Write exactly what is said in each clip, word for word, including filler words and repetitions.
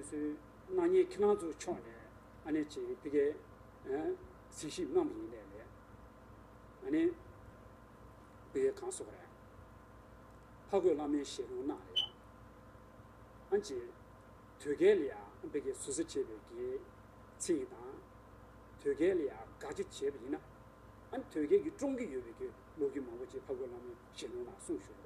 སྲོལ་གནང་མཁན་ཁྱེད་རང་ཚོའི་ཕྱོགས་ནས་ཨ་ནི་ཅིག་ཕ་གིའི་ཨ་གཟིགས་ཞིབ་གནང་བ་ཡིན་ནའི་རེད། ཨ་ནི་ཕ་གིའི་གང་ཟེར་དགོས་རེད། ཕ་རྒོད་བླ་མའི་ཞལ་ལུང་ནང་ལ་ཡང་ཨ་ཅིག་དོལ་རྒྱལ་ལ་ཡང་ཕ་གིའི་ཟུར་ཟ་བྱས་པའི་གི་ཚིག་དང་། དོལ་རྒྱལ་ལ་ཡང་དགག་བྱ་བྱས་པ་ཡིན་ན། ཨ་ནི་དོལ་རྒྱལ་གྱིས་བཀྲོངས་ཀྱི་ཡོད་པའི་གི་ལོ་རྒྱུས་མང་པོ་ཅིག་ཕ་རྒོད་བླ་མའི་ཞལ་ལུང་ནང་གསུངས་བཞག་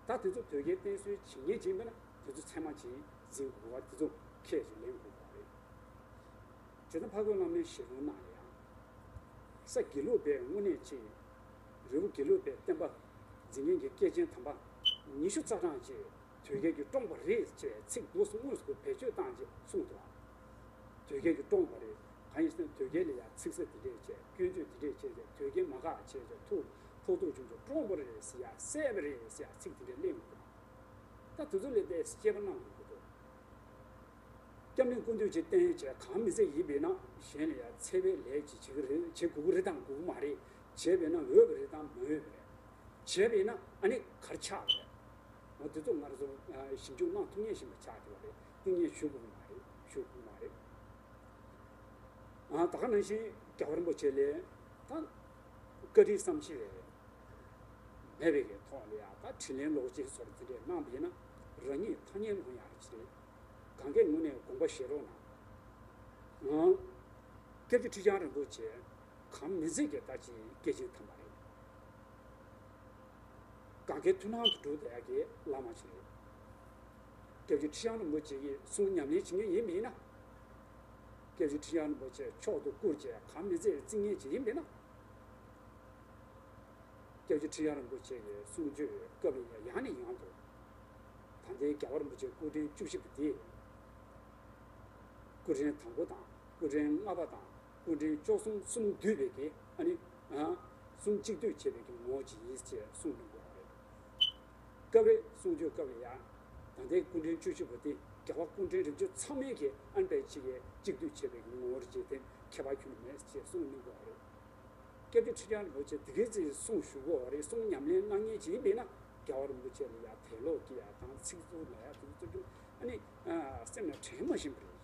འདུག་ད་དེ་ཚོ་དོལ་རྒྱལ་བསྟེན་གསོལ་བྱེད་མཁན་ཅིག་ཡིན་པ་ན་དེ་ཚོ་ཚད་མ་ཅིག་འཛིན་དགོས་པ། དེ་ཚོ་ཁས་ཅིག་ལེན་དགོས་པ་རེད། བྱས་ཙང་ཕ་རྒོད་བླ་མའི་ཞལ་ལུང་ནང་ལ་ཡང་། ས་དགེ་ལུགས་པའི་དངོས་གནས་ཅིག་རི་བོ་དགེ་ལུགས་པའི་བསྟན་པ་འཛིན་མཁན་གྱི་སྐྱེས་ཆེན་དམ་པ་ཉི་ཤུ་རྩ་གྲངས་ཅིག་དོལ་རྒྱལ་གྱིས་བཀྲོངས་པ་རེད་ཅེས་ཚིག་འདུག་སེ་དངོས་སུ་བེད་སྤྱོད་བཏང་རྗེས་གསུངས་འདུག་དོལ་རྒྱལ་གྱིས་བཀྲོངས་པ་རེད། གང་ཡིན་ཟེར་ན་དོལ་རྒྱལ་ལ་ཡང་ཚིག་གསོལ་དེ་འདྲས་བྱས། སྐྱོན་བརྗོད་དེ་འདྲས་བྱས་ཏེ་དོལ་རྒྱལ་མ་དགའ་བྱས་ཏེ་ཐུགས་ཕོག་ཐུག་བྱུང་ཚེ་བཀྲོངས་པ་རེད་ཟེར་ཡ། བསད་པ་རེད་ཟེར་ཡ་ཚིག་དེ་འདྲས་གླེང་དགོས། ད་དེ་ཚོ་ལ་དེ་དཔྱད་པ་གནང་དགོས་ཀྱི་འདུག་སྐྱབས་གནས་སྐུ་མདུན་གྱིས་བསྟན་བྱས་གང་མི་ཚད་ཡིན་པས་ན་གཞན་ལ་ཡང་འཚེ་བའི་ལས་ཅིག་བྱེད་ཀྱི་རེད། བྱེད་དགོས་ཀྱི་རེད་དང་དགོས་ཀྱི་མ་རེད། བྱས་པས་ན་འོས་པ་རེད་དང་མ་འོས་པ་རེད། བྱས་པས་ན་ཨ་ནི་ག་རེ་ཆགས་རེད། འོ་དེ་ཚོ་ང་རང་ཚོ་ཨ་ཞིབ་འཇུག་གནང་ཐུབ་མཁན་ཞིག་མ་ཆགས་ཀྱི་རེད། གཏིང་ནས་ཞུ་དགོས་ཀྱི་མ་རེད། ཞུ་དགོས་ཀྱི་མ་རེད། ཨ་ད་ག་ནང་བཞིན་རྒྱལ་བ་རིན་པོ་ཆེ་ལ་ད་བཀའ་དྲིན་བསམ་ཤེས་མེད་པའི་གི་ཐོག་ལ་ཡ་ད་དྲིན་ལན་ལོག་སྤྱོད་སོགས་དེ་འདྲས་གནང་བ་ཡིན་ན་རང་ཉིད་ཐ་སྙད་ལོང་ཡག་ཅིག་རེད། གང་གའི་ངོས་ནས་དགོངས་པ་བཞེས་རོགས་གནང་། ཨང་། སྐྱབས་རྗེ་ཁྲི་བྱང་རིན་པོ་ཆེ་གང་མི་མཛད་ཀྱི་ད་ཅིག་སྐྱེས་ཆེན་དམ་པ་རེད། གང་གའི་མཐུན་སྣང་དུ་འགྲོ་བསྡད་ཡག་གི་བླ་མ་ཅིག་རེད། སྐྱབས་རྗེ་ཁྲི་བྱང་རིན་པོ་ཆེ་གི་གསུང་ཉམས་ལེན་བྱེད་མཁན་ཡིན་པ་ཡིན་ན། སྐྱབས་རྗེ་ཁྲི་བྱང་རིན་པོ་ཆེ་མཆོག་ཏུ་བཀུར་བྱས་གང་མི་མཛད་བརྩི་མཁན་ཅིག་ཡིན་པ་ཡིན་ན། སྐྱབས་རྗེ་ཁྲི་བྱང་རིན་པོ་ཆེ་གི་གསུང་ཆོས་སྐབས་ཡང་ནས་ཡང་དུ། ད་ལྟའི་རྒྱལ་བ་རིན་པོ་ཆེ་སྐུ་ཕྲེང་བཅུ་བཞི་པ་དེ། སྐུ་ཕྲེང་དང་པོ་དང་སྐུ་ཕྲེང་ལྔ་པ་དང་སྐུ་ཕྲེང་བཅུ་གསུམ་གསུམ་འདུས་པའི་གི་ཨ་ནི། ཨ། གསུམ་གཅིག་བསྡུས་བྱས་པའི་གི་ངོ་བོ་ཅིག་ཡིན་ཅེས་གསུངས་གནང་གི་ཡོད་རེད། སྐབས་རེ་གསུང་ཆོས་སྐབས་ལ་ཡང་། ད་ལྟའི་སྐུ་ཕྲེང་བཅུ་བཞི་པ་དེ་རྒྱལ་བ་སྐུ་ཕྲེང་རིམ་བྱོན་ཚང་མའི་གི་ཨ་ནི་ཕལ་ཆེར་གཅིག་བསྡུས་བྱས་པའི་གི་ངོ་བོ་ཅིག་དེ་ཁྱད་པར་ཁྱོན་ནས་མེད་ཅེས་གསུངས་གནང་གི་ཡོད་རེད། སྐྱབས་རྗེ་ཁྲི་བྱང་རིན་པོ་ཆེ་དེ་གའི་ཚེ་གསུང་ཞུ་གི་ཡོད་རེད། གསུང་ཉམས་ལེན་གནང་མཁན་ཅིག་ཡིན་པས་ན་རྒྱལ་བ་རིན་པོ་ཆེ་ལ་ཡང་དད་ལོག་སྐྱེ་ཡ་དང་ཚིག་རྩུབ་ལབ་ཡ་དེ་ཚོ་རྩུབ་རྒྱུ་ཨ་ནི། ཨ། སེམས་ལ་དྲན་མ་ཤེས་པ་རེད།